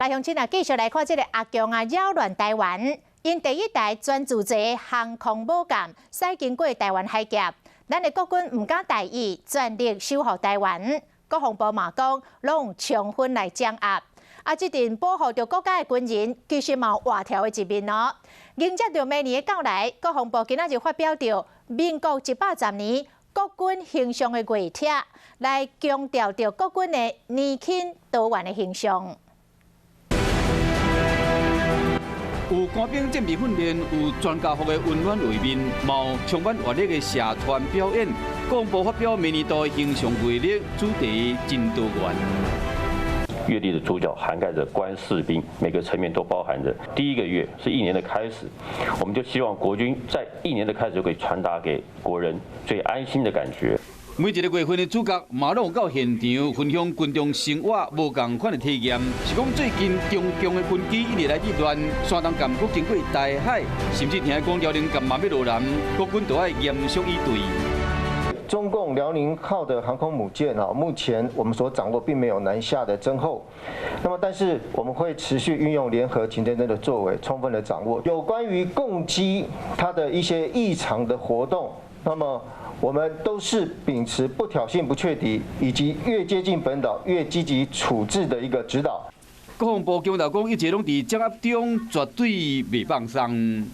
來鄉親啊，繼續來看這个阿共啊擾亂台灣，𪜶第一台全自坐航空母艦駛經過台灣海峽，咱的國軍毋敢大意，全力守護台灣。國防部嘛講，攏用充分來掌握。啊，這陣保護著國家的軍人，其實嘛有活跳的一面哦。迎接著明年的到來，國防部今仔日發表著民國110年國軍形象的月帖，來強調著國軍的年輕多元的形象。有官兵戰備訓練，有全家福的溫暖畫面，嘛有充滿活力的社團表演。國防部發表明年度的形象月曆，主題真多元。月曆的主角涵蓋着官士兵，每個層面都包含着。第一個月是一年的開始，我們就希望國軍在一年的開始就可以傳達給國人最安心的感覺。每一个月份的主角嘛攏有到現場分享軍中生活無仝款的體驗。是講最近中共的軍機一直來入亂，山東艦閣經過台海，甚至聽講遼寧艦嘛欲落南，國軍都愛嚴肅以對。中共遼寧號的航空母艦啊，目前我們所掌握並沒有南下的徵候。那麼，但是我們會持續運用聯合勤偵偵的作為，充分的掌握有關於共機它的一些異常的活動。那麼，我們都是秉持不挑釁、不怯敵，以及越接近本島越積極處置的一個指導。國防部強調講，一切攏佇掌握中，絕對袂放鬆。